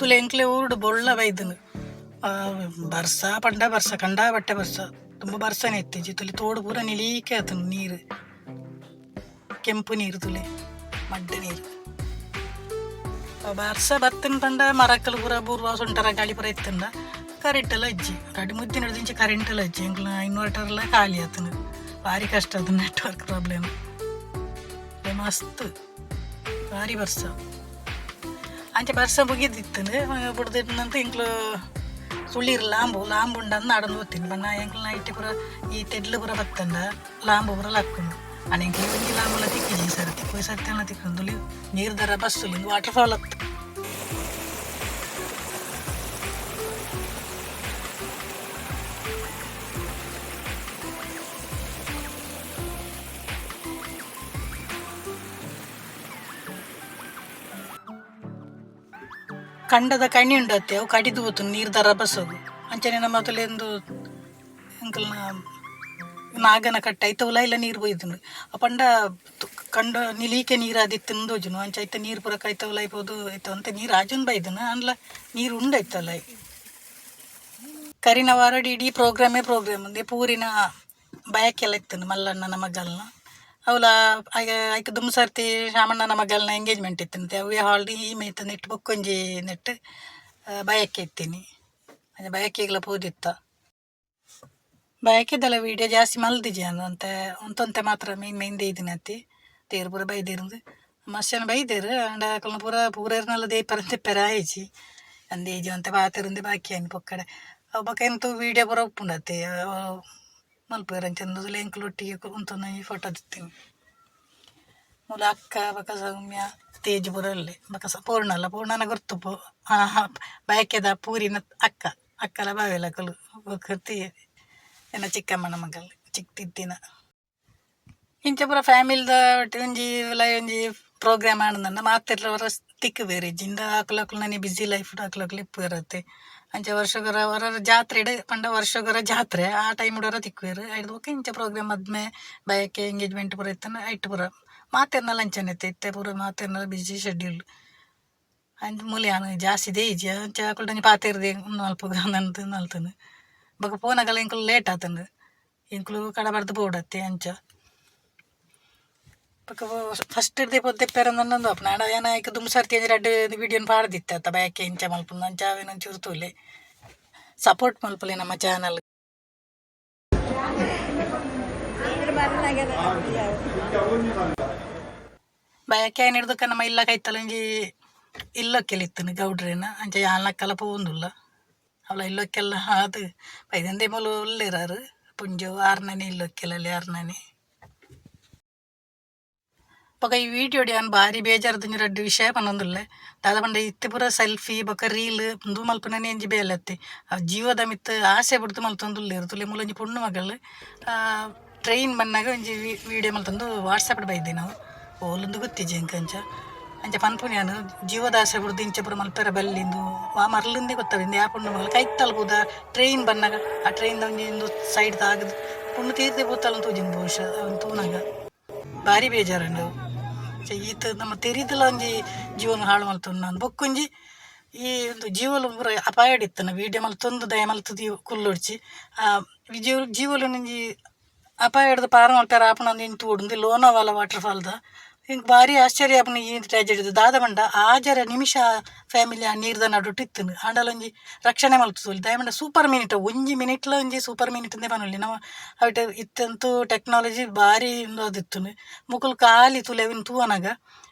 ತುಲೆ ಎಂಕ್ಲೆ ಊರುಡು ಬೊಳ್ಳ ಬೈದನು. ಬರ್ಸ ಪಂಡ ಬರ್ಸ ಕಂಡಾ ಬಟ್ಟೆ ಬರ್ಸ ತುಂಬ ಬರ್ಸನೆ ಇತ್ತಿಜಿ. ತುಲೆ ತೋಡು ಪೂರ ನಿಲೀಕೆ ಆತನು ನೀರು, ಕೆಂಪು ನೀರು ತುಲೆ ಮಡ್ಡ ನೀರು. ಬರ್ಸ ಬತ್ತನ್ ಪಂಡ ಮರಕ್ಕಲು ಪೂರ ಬೂರ್ವ ಸುಂಟರ ಗಾಳಿ ಪೂರ ಇತ್ತಂಡ ಕರೆಂಟ್ ಎಲ್ಲ ಅಜ್ಜಿ ರಡ್ಡ್ ಮೂಜಿ ದಿನಡ್ದಿಂಚಿ ಕರೆಂಟ್ ಎಲ್ಲ ಅಜ್ಜಿ. ಎಂಕ್ಲ ಇನ್ವರ್ಟರ್ ಎಲ್ಲ ಖಾಲಿ ಆತನು, ಭಾರಿ ಕಷ್ಟ ಅದು ನೆಟ್ವರ್ಕ್ ಪ್ರಾಬ್ಲಮ್ ಮಸ್ತ್ ಭಾರಿ ಬರ್ಸ. ಅಂಚೆ ಬರ್ಸ ಮುಗಿದಿತ್ತಂದು ಬುಡ್ದಿಟ್ಟಂತ ಎಂಕ್ಲು ಸುಳ್ಳೀರು ಲಾಂಬು ಲಾಂಬು ಉಂಡಂದು ನಾಡೊಂದು ಗೊತ್ತಿನಿ ಬಣ್ಣ. ಎಂಕ್ಲು ನೈಟ್ ಪೂರ ಈ ತೆಡ್ಲು ಪೂರ ಬತ್ತಂಡ ಲಾಂಬು ಪೂರ ಲಕ್ಕುಂಡು. ಅಣ್ಣ ಎಂಕ್ಲು ಒಂಜಿ ಲಾಂಬುಲ ತಿಕ್ಕಿಜಿ ಈ ಸರ್ತಿ, ಪೋಯಿ ಸರ್ತಿ ಎಲ್ಲ ತಿಕ್ಕೊಂದು. ನೀರು ದರ ಬಸ್ಸುಲಿ ವಾಟರ್ ಫಾಲ್ ಅತ್ತು. ಕಂಡದ ಕಣಿ ಉಂಡತ್ತೆ, ಅವು ಕಡಿದು ಹೋತು ನೀರು ದರ ಬಸ್ಸೋದು. ಅಂಚನೆ ನಮ್ಮ ಎಂದು ಎಂಕಲ್ನ ನಾಗನ ಕಟ್ಟೆ ಐತವಲ್ಲ ಇಲ್ಲ ನೀರು ಬೊಯ್ದುಂಡು. ಪಂಡ ಕಂಡ ನಿಲೀಕೆ ನೀರು ಆದಿತ್ತು ತೋಜುನು. ಅಂಚ ಐತ ನೀರು ಪೂರ ಐತವಲ್ಲ ಐಪೋದು ಐತ ಅಂತ ನೀರು ಆಜುನ್ ಬೈದನು ಅಂದ್ಲ ನೀರು ಉಂಡೈತಲ್ಲ. ಕರಿನ ವಾರಡ್ ಇಡೀ ಪ್ರೋಗ್ರಾಮೇ ಪ್ರೋಗ್ರಾಮ್ ಅಂದೆ ಪೂರಿನ ಬಯಕೆಲ್ಲ ಇತ್ತು ಮಲ್ಲಣ್ಣನ ಮಗಲ್ನ. ಅವಲ ಐಕ್ ದುಮ್ಸರ್ತಿ ಶಾಮಣ್ಣನ ಮಗಲ್ನ ಎಂಗೇಜ್ಮೆಂಟ್ ಇತ್ತಂತೆ. ಅವೇ ಹಾಲ್ ಈ ಮೇತ ನೆಟ್ ಬೊಕ್ಕೊಂಜಿ ನೆಟ್ ಬಯಕೆ ಇತ್ತೀನಿ. ಅಂಚ ಬಯಕೆಗ್ಲ ಪೋದಿತ್ತ. ಬಯಕೆದೆಲ್ಲ ವೀಡಿಯೋ ಜಾಸ್ತಿ ಮಲ್ದಿಜಿ ಅಂತೆ, ಒಂತೊಂತೆ ಮಾತ್ರ ಮೇನ್ ಮೇನ್ ದೈದಿನತ್ತಿ. ತೇರು ಪೂರ ಬೈದಿರಂದು ಮಸ್ತ್ ಜನ ಬೈದೇರು. ಅಂಡ ಅಕಲ್ನ ಪೂರ ಪೂರೇರ್ನಲ್ಲ ದೇಪರಂತೆ ಪೆರಾಯಿಜಿ ಅಂದೇಜಿ ಒಂತೆ ಪಾತೆರಂದೆ ಬಾಕಿ ಆಯ್ನ್ ಪೊಕ್ಕಡೆ. ಅವು ಬೊಕ ಎಂತು ವೀಡಿಯೋ ಪೂರ ಉಪ್ಪುಂಡತ್ತೆ ಮಲ್ಪುವೆರ್. ಅಂಚ ಎಂಕುಲು ಒಟ್ಟಿಗೆ ಉಂತೊಂದು ಫೋಟೋ ದಿತ್ತೀನಿ. ಮೂಲ ಅಕ್ಕ ಬೊಕ ಸೌಮ್ಯ ತೇಜ್ ಪೂರ ಉಲ್ಲೆ. ಬೊಕ ಪೂರ್ಣ ಅಲ್ಲ, ಪೂರ್ಣನ ಗುರ್ತು ಪೋ ಬಯಕೆದ ಪೂರಿನ ಅಕ್ಕ, ಅಕ್ಕಲ ಬಾವೆಲ ಅಕುಲು. ಬೊಕ ಎನ್ನ ಚಿಕ್ಕಮ್ಮನ ಮಗಲ್ ಚಿಕ್ತಿತ್ತಿನ. ಇಂಚ ಪೂರ ಫ್ಯಾಮಿಲಿದ ಒಟ್ಟು ಒಂಜಿ ಒಂಜಿ ಪ್ರೋಗ್ರಾಮ್ ಆಂಡ ಮಾತೆರ್ಲ ಒರ ತಿಕ್ಕು ಬೇರೆ ಜಿಂದ ಅಕುಲು ಅಕುಲು ಬಿಸಿ ಲೈಫ್ ಅಕುಲು ಅಕುಲು ಇಪ್ಪುವೆರತ್ತೆ. ಅಂಚ ವರ್ಷಗೊರ ಒರ ಜಾತ್ರೆಡ್ ಪಂಡ ವರ್ಷಗೊರ ಜಾತ್ರೆ ಆ ಟೈಮ್ ಒರ ತಿಕ್ಕುವೆರ್. ಐಡ್ದ್ ಬೊಕ ಇಂಚ ಪ್ರೋಗ್ರಾಮ್ ಮದ್ಮೆ ಬಯಕೆ ಎಂಗೇಜ್ಮೆಂಟ್ ಪೂರ ಇತ್ತಂಡ ಐಟ್ ಪೂರ ಮಾತೆರ್ನಲ ಅಂಚನೆ ಇತ್ತೆ. ಇತ್ತೆ ಪೂರ ಮಾತೆರ್ನಲ ಬಿಸಿ ಶೆಡ್ಯೂಲ್. ಅಂಚ ಮೂಲೆ ಯಾನ್ ಜಾಸ್ತಿ ದೇಯಿಜಿ. ಅಂಚ ಅಕುಲ್ಡ ಪಾತೆರ್ದೆ ಮಲ್ಪುಗ ನಂದು ಮಲ್ತುನು. ಬೊಕ ಪೋನಗಲ ಎಂಕುಲು ಲೇಟ್ ಆತುಂಡು, ಎಂಕುಲು ಕಡಬರ್ದ್ ಪೋಡತ್ತೆ. ಅಂಚ ಬೊಕ ಫಸ್ಟ್ ಇರ್ದೆ ಪೋದು ಪೆರಂದನ್ನೊಂದು ಆಪುಂಡು. ಆಂಡ ಯಾನ್ ಐಕ್ ದುಂಬು ಸರ್ತಿ ಒಂಜಿ ರಡ್ಡ್ ವೀಡಿಯೋನ್ ಪಾಡ್ದಿತ್ತೆ ಅತ್ತ ಬಯಕೆ ಇಂಚ ಮಲ್ಪುನು ಅಂಚ ಅವೆನ್ ಒಂಚೂರು ತೂಲೆ, ಸಪೋರ್ಟ್ ಮಲ್ಪುಲೆ ನಮ್ಮ ಚಾನಲ್. ಬಯಕೆ ಆಯ್ನೆಡ್ದ್ ನಮ್ಮ ಇಲ್ಲ ಕೈತಲ್ ಒಂಜಿ ಇಲ್ಲೊಕ್ಕೆಲ್ ಇತ್ತುಂಡು ಗೌಡ್ರೆನ. ಅಂಚ ಯಾನ್ಲಕ್ಕಲ ಪೋವೊಂದುಲ್ಲ. ಅವಳ ಇಲ್ಲೊಕ್ಕೆಲ್ಲ ಆದ್ ಬೈದಂದೆ ಮೂಲು ಉಲ್ಲೆರ್. ಪುಂಜು ಆರ್ನನೆ ಇಲ್ಲೊಕ್ಕೆಲಲ್ಲಿ ಆರ್ನನೆ. ಬೊಕ ಈ ವೀಡಿಯೋಡ್ ಯಾನ್ ಬಾರಿ ಬೇಜಾರ್ದ ಒಂಜಿ ರಡ್ಡ್ ವಿಷಯ ಪನೊಂದುಲ್ಲೆ. ದಾದ ಪಂಡ ಇತ್ತೆ ಪೂರ ಸೆಲ್ಫಿ ಬೊಕ ರೀಲ್ ಉಂದು ಮಲ್ಪುನನೆ ಒಂಜಿ ಬೇಲೆ ಅತ್ತೆ. ಆ ಜೀವದ ಮಿತ್ತ್ ಆಸೆ ಬುಡ್ದು ಮಲ್ತೊಂದುಲ್ಲೆರ್. ತೂಲೆ ಮೂಲೊಂಜಿ ಪೊಣ್ಣು ಮಗಲ್ ಟ್ರೈನ್ ಬನ್ನಗ ಒಂಜಿ ವೀಡಿಯೋ ಮಲ್ತೊಂದು ವಾಟ್ಸಪ್ ಬೈದೆ ನಾವು. ಓಲುಂದು ಗೊತ್ತಿಜ್ಜಿ ಎಂಕ್. ಅಂಚ ಅಂಚ ಪನ್ಪುನಿ ಯಾನ್, ಜೀವದ ಆಸೆ ಬುಡ್ದು ಇಂಚ ಪೂರ ಮಲ್ಪೆರೆ ಬಲ್ಲಿ ಇಂದು ವಾ ಮರ್ಲುಂದೇ ಗೊತ್ತಾವ. ಇಂದು ಯಾ ಪೊಣ್ಣು ಮಗಲ್ ಕೈತಲ್ ಪೂದ ಟ್ರೈನ್ ಬನ್ನಗ ಆ ಟ್ರೈನ್ ದ ಒಂಜಿ ಇಂದು ಸೈಡ್ ತಾಗದ್ ಪೊಣ್ಣು ತೀರ್ದೆ ಪೋತಲ್ ತೋಜಿಂಡು ಬಹುಶಃ. ಅವೆನ್ ತೂನಗ ಬಾರಿ ಬೇಜಾರುಂಡು. ಈತ್ ನಮ್ಮ ತೆರಿದಲ ಒಂಜಿ ಜೀವನ ಹಾಳು ಮಲ್ತೊಂದು. ಬೊಕ್ಕೊಂಜಿ ಈ ಒಂದು ಜೀವಲು ಪೂರ ಅಪಾಯಡ್ ಇತ್ತನ ವೀಡಿಯೋ ಮಲ್ತೊಂದು ದಯ ಮಲ್ತುದು ಕುಲ್ಲೊಡ್ಚಿ. ಆ ಜೀವ ಜೀವಲು ಒಂಜಿ ಅಪಾಯಡ್ದ್ ಪಾರ ಮಲ್ಪೆರೆ ಆಪುನ ಇಂಚ ತೂವೊಡು. ಲೋನಾವಾಲ ವಾಟರ್ ಫಾಲ್ ದ ಎಂಕ್ ಬಾರಿ ಆಶ್ಚರ್ಯ ಆಪುನ ಈ ಟ್ರಾಜೆಡಿ ದಾದ ಪಂಡ ಆಜರ ನಿಮಿಷ ಫ್ಯಾಮಿಲಿ ಆ ನೀರ್ದ ನಡುಟು ಇತ್ತುಂಡು. ಆಂಡಲ ಒಂಜಿ ರಕ್ಷಣೆ ಮಲ್ತುದು ದಾಯೆ ಪಂಡ ಸೂಪರ್ ಮಿನಿಟ್ ಒಂಜಿ ಮಿನಿಟ್ಲ ಒಂಜಿ ಸೂಪರ್ ಮಿನಿಟ್ ಇಂದೇ ಪನೊಲಿ ನಮ. ಅವಿಟ್ ಇತ್ತಂತೂ ಟೆಕ್ನಾಲಜಿ ಬಾರಿ ಉಂದು ಆದಿತ್ತುಂಡು. ಮೊಕುಲು ಖಾಲಿ ತೂಲೆ ಅವೆನ್ ತೂವನಗ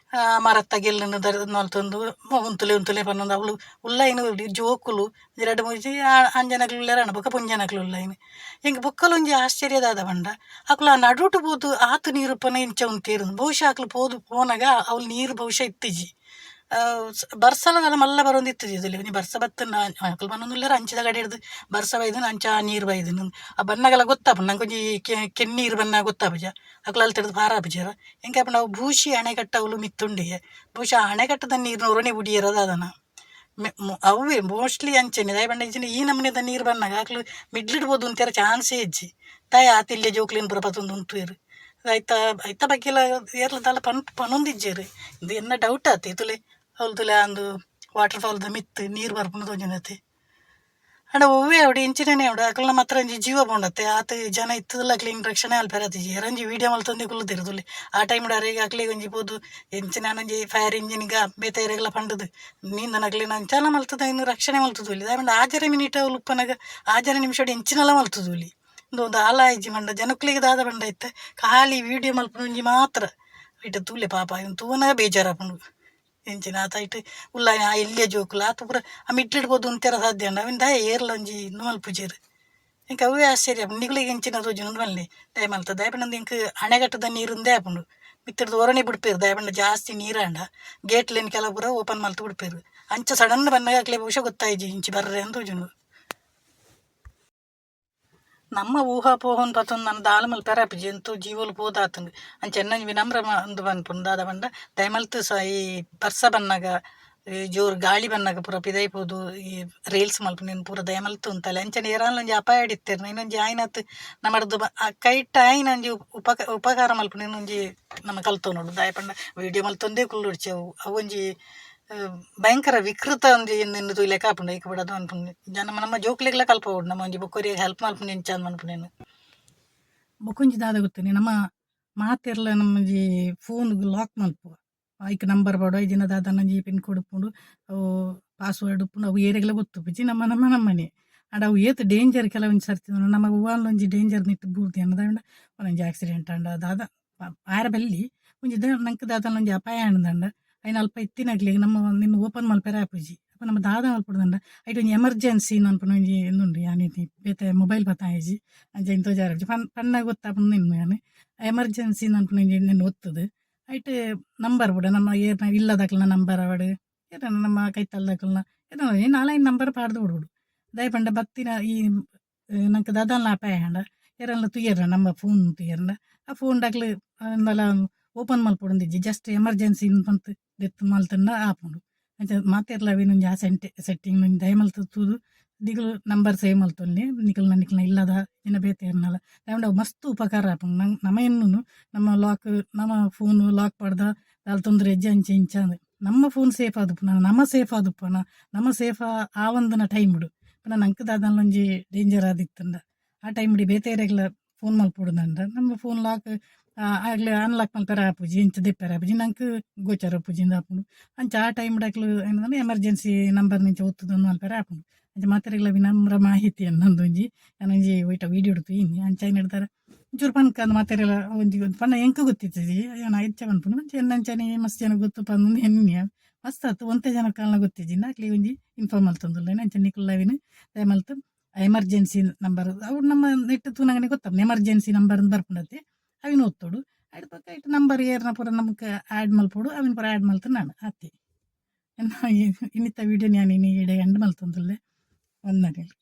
ಮರತ್ತ ಗೆಲ್ಲುನು ಮಲ್ತೊಂದು ಉಂತುಲೆ ಉಂತುಲೆ ಪನೊಂದು ಅವ್ಲು ಉಲ್ಲೈನ್ ಜೋಕುಲು ರಡ್ಡ್ ಮೂಜಿ ಅಂಜನಕ್ಲು ಉಲ್ಲೆರ್ ಬೊಕ ಪೊಂಜನಕ್ಲು ಉಲ್ಲೈನ್. ಎಂಕ್ ಬೊಕ್ಕಲ ಒಂಜಿ ಆಶ್ಚರ್ಯ ದಾದ ಪಂಡ ಅಕುಲು ಆ ನಡುಟು ಪೋದು ಆತ್ ನೀರು ಉಪ್ಪುನ ಇಂಚ ಉಂತೇರು. ಬಹುಶಃ ಅಕುಲು ಪೋದು ಪೋನಗ ಅವ್ಲು ನೀರು ಬಹುಶಃ ಇತ್ತಿಜಿ. ಬರ್ಸಲ ದಾಲ ಮಲ್ಲ ಬರೊಂದಿತ್ತಿಜಿ. ಒಂಜಿ ಬರ್ಸ ಬತ್ತುಂಡ ಅಕುಲು ಪನೊಂದುಲ್ಲೆರ್ ಅಂಚಿದ ಕಡೆಡ್ದ್ ಬರ್ಸ ಬೈದುಂಡು, ಅಂಚ ನೀರು ಬೈದುಂಡು. ಆ ಬನ್ನಗಲ ಗೊತ್ತಾಪುಂಡು ನಂಕೊಂಜಿ ಕೆನ್ನೀರು ಬನ್ನಗ ಗೊತ್ತಾಪುಜ ಅಕುಲು ಅಲ್ತುಡ್ದು ಪಾರಾಪುಜೆರ್. ಎಂಕ್ ಆಪುಂಡು ಅವು ಭೂಷಿ ಅಣೆಕಟ್ಟು ಅವ್ಲು ಮಿತ್ತುಂಡಿಗೆ ಬಹುಶಃ ಅಣೆಕಟ್ಟುದ ನೀರ್ನ್ ಒರನೆ ಬುಡಿಯೆರ ದಾದನ. ಅವ್ವೆ ಮೋಸ್ಟ್ಲಿ ಅಂಚನೆ. ದಾಯೆ ಪಂಡ ಇಜ್ಜಿಂಡ ಈ ನಮೂನೆದ ನೀರು ಬನ್ನಗ ಅಕುಲು ಮಿಡ್ಲ್ಡ್ ಪೋದು ಉಂತ್ಯೆರ ಚಾನ್ಸೇ ಇಜ್ಜಿ. ದಾಯೆ ಆತ್ ಎಲ್ಯ ಜೋಕುಲೆನ್ ಪೂರ ಪತೊಂದು ಉಂತುವೆರ್? ಐತ ಐತ ಬಗ್ಗೆ ಏರ್ಲ ದಾಲ ಪನೊಂದಿಜ್ಜೆರ್. ಇಂದು ಎನ್ನ ಡೌಟ್ ಆತೆ. ತೂಲೆ ಅವ್ಲು ತೂಲೆ ಅಂದು ವಾಟರ್ ಫಾಲ್ ದ ಮಿತ್ತ್ ನೀರ್ ಬರ್ಪುನ ತೋಜುಂಡತೆ. ಆಂಡ ಒವ್ವೆ ಆವಡ್ ಇಂಚಿನನೆ ಆವಡ್ ಅಕಲ್ನ ಮಾತ್ರ ಒಂಜಿ ಜೀವ ಪೋಂಡತೆ ಆತ್ ಜನ ಇತ್ತುದಲ ಅಕ್ಲೆನ್ ರಕ್ಷಣೆ ಮಲ್ಪೆರೆ ಆತಿಜಿ ಏರೊಂಜಿ ವೀಡಿಯೋ ಮಲ್ತೊಂದೆ ಕುಲ್ಲುದೆರ್ ತೂಲೆ ಆ ಟೈಮ್ ಡ್ ಅರೆಗ್ ಅಕ್ಲೆಗ್ ಒಂಜಿ ಪೋದು ಎಂಚಿನ ಒಂಜಿ ಫೈರ್ ಇಂಜಿನ್ ಗ ಬೇತೆ ಏರೆಗ್ಲ ಪಂಡುದು ನೀಂದುನಕ್ಲೆನ್ ಅಂಚಲ ಮಲ್ತುದು ಐನ್ ರಕ್ಷಣೆ ಮಲ್ತುದೊಲಿ ದಾಯೆ ಪಂಡ ಆಜರೆ ಮಿನಿಟ್ ಅವ್ಲು ಉಪ್ಪುನಗ ಆಜರೆ ನಿಮಿಷಡ್ ಎಂಚಿನಲ ಮಲ್ತುದೊಲಿ ಉಂದು ದಾಲ ಆಯಿಜಿ ಪಂಡ ಜನೊಕ್ಲೆಗ್ ದಾದ ಪಂಡ ಇತ್ತೆ ಖಾಲಿ ವೀಡಿಯೋ ಮಲ್ಪುನ ಒಂಜಿ ಮಾತ್ರ ಐಟ್ ತೂಲೆ ಪಾಪ ಐನ್ ತೂವನಗ ಬೇಜಾರ್ ಆಪುಂಡು. ಎಂಚಿನ ಆತ ಐಟ್ ಉಲ್ಲಾಯಿನ ಆ ಎಲ್ಯ ಜೋಕುಲು ಆತ್ ಪೂರ ಆ ಮಿಡ್ಡ್‌ಡ್ ಪೋದು ಉಂತ್ಯೆರೆ ಸಾಧ್ಯ ಉಂಡು ಅವೆನ್ ದಾಯೆ ಏರ್ಲ ಒಂಜಿ ಉಂದು ಮಲ್ಪುಜೆರ್ ಎಂಕ್ ಅವ್ವೆ ಆಶ್ಚರ್ಯ ಆಪುಂಡು ನಿಗುಲೆಗ್ ಎಂಚಿನ ತೋಜುಂಡು ಉಂದು ಪನ್ಲೆ ದಾಯೆ ಮಲ್ತ ದಾಯೆ ಪಂಡ ಎಂಕ್ ಅಣೆಕಟ್ಟುದ ನೀರ್ ಉಂದೇ ಆಪುಂಡು ಮಿತ್ತುರ್ದು ಒರನೆ ಬುಡ್ಪೆರ್ ದಾಯೆ ಪಂಡ ಜಾಸ್ತಿ ನೀರಾಂಡ ಗೇಟ್ ಲೆನ್ ಕೆಲವು ಪೂರ ಓಪನ್ ಮಲ್ತ್ ಬುಡ್ಪೆರ್ ಅಂಚ ಸಡನ್ ಬನ್ನಗ ಅಕ್ಲೆಗ್ ಬಹುಶ ಗೊತ್ತಾಯಿಜಿ ಇಂಚಿ ಬರ್ರೆ ಅಂದ್ ತೋಜುಂಡು. ನಮ್ಮ ಊಹಾಪೋಹನ್ ಪತೊಂದು ನನ ದಾಲ ಮಲ್ಪೆರೆ ಆಪುಜಿ ಎಂತು ಜೀವೊಲು ಪೋದಾತುಂಡು ಅಂಚ ಎನ್ನೊಂಜಿ ವಿನಮ್ರ ಉಂದು ಪನ್ಪುನು ದಾದ ಪಂಡ ದಯಮಲ್ತ್ ಸ ಈ ಬರ್ಸ ಬನ್ನಗ ಈ ಜೋರು ಗಾಳಿ ಬನ್ನಗ ಪೂರ ಪಿದಯಿ ಪೋದು ಈ ರೀಲ್ಸ್ ಮಲ್ಪುನೆನ್ ಪೂರ ದಯಮಲ್ತ್ ಉಂತಲೆ ಅಂಚನೆ ಏರಾಂಡಲ ಒಂಜಿ ಅಪಾಯಡ್ ಇತ್ತೆರ್ಂಡ ಐನೊಂಜಿ ಆಯಿನಾತ್ ನಮಡ್ದ್ ಕೈಟ್ ಆಯಿನ ಒಂಜಿ ಉಪಕಾರ ಮಲ್ಪುನೆನ್ ಒಂಜಿ ನಮ ಕಲ್ತೊನೊಡು ದಾಯೆ ಪಂಡ ವೀಡಿಯೋ ಮಲ್ತೊಂದೆ ಕುಲ್ಲೊಡ್ಚಿ ಅವು ಅವೊಂಜಿ ಭಯಂಕರ ವಿಕೃತ ಒಂಜಿ ಇಂದೆನ್ ತೂಯಿಲೆಕ ಆಪುಂಡು ಐಕ್ ಬೋಡಾದ್ ಪನ್ಪುನಿ ಜನ ನಮ್ಮ ಜೋಕ್ಲೆಗ್ಲ ಕಲ್ಪವೊಡು ನಮ ಒಂಜಿ ಬೊಕ್ಕೊರಿಯಗ್ ಹೆಲ್ಪ್ ಮಲ್ಪುನಿ ಎಂಚ ಅಂದ್ ಪನ್ಪುನೆನ್. ಬೊಕೊಂಜಿ ದಾದ ಗೊತ್ತುನಿ ನಮ ಮಾತೆರ್ಲ ನಮ್ಮೊಂಜಿ ಫೋನ್ ಗ್ ಲಾಕ್ ಮನ್ಪುವ ಐಕ್ ನಂಬರ್ ಪಾಡುವ ಇಜ್ಜಿಂಡ ದಾದನ ಒಂಜಿ ಪಿನ್ ಕೋಡ್ ಉಪ್ಪುಂಡು ಅವು ಪಾಸ್ವರ್ಡ್ ಉಪ್ಪುಂಡು ಅವು ಏರೆಗ್ಲ ಗೊತ್ತುಪ್ಪುಜಿ ನಮ್ಮ ನಮ್ಮ ನಮ್ಮನೆ. ಆಂಡ ಅವು ಏತ್ ಡೇಂಜರ್ ಕೆಲವೊಂಜಿ ಸರ್ತಿ ನಮ ಒವ್ವಾಂಡ ಒಂಜಿ ಡೇಂಜರ್ ನೆಟ್ಟ್ ಬೂರ್ದಿಯಂಡ ದಾದ ಪಂಡ ಒಂಜಿ ಆಕ್ಸಿಡೆಂಟ್ ಆಂಡ ದಾದ ಆಯೆರೆ ಬಲ್ಲಿ ಒಂಜಿ ನಂಕ್ ದಾದನ ಒಂಜಿ ಅಪಾಯ ಆಂಡ ಐನ್ ಅಲ್ಪ ಇತ್ತಿನಕ್ಲೆಗ್ ನಮ್ಮ ನೆನ್ ಓಪನ್ ಮಲ್ಪೆರೆ ಆಪುಜಿ. ಅಪ ನಮ ದಾದ ಮಲ್ಪೊಡು ಪಂಡ ಐಟ್ ಒಂಜಿ ಎಮರ್ಜೆನ್ಸಿ ಪನ್ಪುನ ಒಂಜಿ ಉಂದು ಉಂಡು ಯಾನ್ ಇನಿ ಬೇತೆ ಮೊಬೈಲ್ ಪತ್ತಾಯಿಜಿ ಅಂಚ ಐನ್ ತೋಜಾರೆ ಆಪುಜಿ ಪನ್ನಗ ಗೊತ್ತಾಪುಂಡು ಎನ್ನುವೆ ಯಾನ್. ಎಮರ್ಜೆನ್ಸಿ ಪನ್ಪುನ ಒಂಜಿ ನೆನ್ ಒತ್ತುದು ಐಟ್ ನಂಬರ್ ಬೋಡು ನಮ್ಮ ಏರ್ನ ಇಲ್ಲದಕಲ್ನ ನಂಬರ್ ಆವಡ್ ಏರ್ನ ನಮ್ಮ ಕೈತಲ್ದಕಲ್ನ ಏರ್ನ ನಾಲೈನ್ ನಂಬರ್ ಪಾಡ್ದ್ ಬುಡೊಡು ದಾಯೆ ಪಂಡ ಬತ್ತಿನ ಈ ನಂಕ್ ದಾದಾಂಡಲ ಅಪಾಯ ಆಂಡ ಏರಾಂಡಲ ತೂಯೆರ್ಡ ನಮ್ಮ ಫೋನ್ ತೂಯೆರ್ಡ ಆ ಫೋನ್ ಡ್ ಅಕ್ಲ್ ದಾಲ ಓಪನ್ ಮಲ್ಪೊಡುಂದು ಇಜ್ಜಿ ಜಸ್ಟ್ ಎಮರ್ಜೆನ್ಸಿ ಪಂತ್ ದೆತ್ತ್ ಮಲ್ತ್ಂಡ ಆಪುಂಡು. ಅಂಚ ಮಾತೆರ್ಲ ಅವೆನ್ ಒಂಜಿ ಆ ಸೆಟ್ಟಿಂಗ್ ಒಂಜಿ ದಯ ಮಲ್ತ್ ತೂದು ನಿಕುಲು ನಂಬರ್ ಸೇವ್ ಮಲ್ತೊನ್ಲೆ ನಿಕಲ್ನ ನಿಕಲ್ನ ಇಲ್ಲದ ಇನ್ನ ಬೇತೆ ಏರ್ನಲ ದಾಯೆ ಪಂಡ ಅವು ಮಸ್ತ್ ಉಪಕಾರ ಆಪುಂಡು. ನಮ ಎನ್ನುನು ನಮ್ಮ ಲಾಕ್ ನಮ್ಮ ಫೋನ್ ಲಾಕ್ ಪಾಡ್ದ ದಾಲ ತೊಂದರೆ ಇಜ್ಜಿ ಅಂಚ ಇಂಚ ಅಂದ್. ನಮ್ಮ ಫೋನ್ ಸೇಫ್ ಆದುಪ್ಪುನ ನಮ ಸೇಫ್ ಆದುಪ್ಪುನ ನಮ ಸೇಫ್ ಆವಂದಿನ ಟೈಮ್ ಡ್ ಪಂಡ ನಂಕ್ ದಾದಾಂಡಲ ಒಂಜಿ ಡೇಂಜರ್ ಆದಿತ್ತುಂಡ ಆ ಟೈಮ್ ಡ್ ಬೇತೆ ಏರೆಗ್ಲ ಫೋನ್ ಮಲ್ಪೊಡುಂದಂಡ ನಮ್ಮ ಫೋನ್ ಲಾಕ್ ಅಕ್ಲೆ ಅನ್ಲಾಕ್ ಮಲ್ಪೆರೆ ಆಪುಜಿ ಇಂಚ ದೆಪ್ಪೆರೆ ಆಪುಜಿ ನಂಕ್ ಗೋಚರ ಇಪ್ಪುಜಿ ಇಂದ್ ಆಪುಂಡು. ಅಂಚ ಆ ಟೈಮ್ ಡ್ ಅಕ್ಲು ಎಂಚಿನ ಎಮರ್ಜೆನ್ಸಿ ನಂಬರ್ ಇಂಚ ಒತ್ತುದು ಉಂದು ಮಲ್ಪೆರೆ ಆಪುಂಡು. ಅಂಚ ಮಾತೆರೆಗ್ಲ ವಿನಮ್ರ ಮಾಹಿತಿ ಎನ್ನೊಂದು ಒಂಜಿ ಯಾನೊಂಜಿ ಒಯಿಟ ವೀಡಿಯೋ ಡ್ ತೂಯಿನಿ ಅಂಚ ಆಯಿನೆಡ್ದಾರ ಒಂಚೂರು ಪನ್ಕ ಅಂದ್ ಮಾತೆರೆಗ್ಲ ಒಂಜಿ ಪಂಡ ಎಂಕ್ ಗೊತ್ತಿತ್ತಿಜಿ ಯಾನ್ ಎಚ್ಚ ಪನ್ಪುನು ಅಂಚ ಎನ್ನಂಚನೆ ಮಸ್ತ್ ಜನ ಗೊತ್ತು ಪಂದ್ ಎನ್ನಿಯೆ ಮಸ್ತ್ ಅತ್ ಒಂತೆ ಜನಕ್ಲೆಗ್ಲ ಗೊತ್ತಿಜ್ಜಿ ಅಕ್ಲೆಗ್ ಒಂಜಿ ಇನ್ಫಾರ್ಮ್ ಮಲ್ತೊಂದುಲ್ಲೆ ಅಂಚ ನಿಕುಲ್ಲ ಅವೆನ್ ದಯಮಲ್ತ್ ಎಮರ್ಜೆನ್ಸಿ ನಂಬರ್ ಅವು ನಮ್ಮ ನೆಟ್ ತೂನಗನೆ ಗೊತ್ತಾಪುಂಡು ಎಮರ್ಜೆನ್ಸಿ ನಂಬರ್ ಇಂದ್ ಬರ್ಪುಂಡತೆ ಅವೆನ್ ಒತ್ತೊಡು ಐಡ್ ಬೊಕ ಐಟ್ ನಂಬರ್ ಏರ್ನ ಪೂರ ನಮಕ್ ಆಡ್ ಮಲ್ಪೊಡು ಅವೆನ್ ಪೂರ ಆಡ್ ಮಲ್ತ್ ನಾನ್ ಆತೆ. ಇನಿತ ವೀಡಿಯೋ ಯಾನ್ ಇನಿ ಇಡೆ ಎಂಡ್ ಮಲ್ತೊಂದುಲ್ಲೆ ವಂದನೆಲು.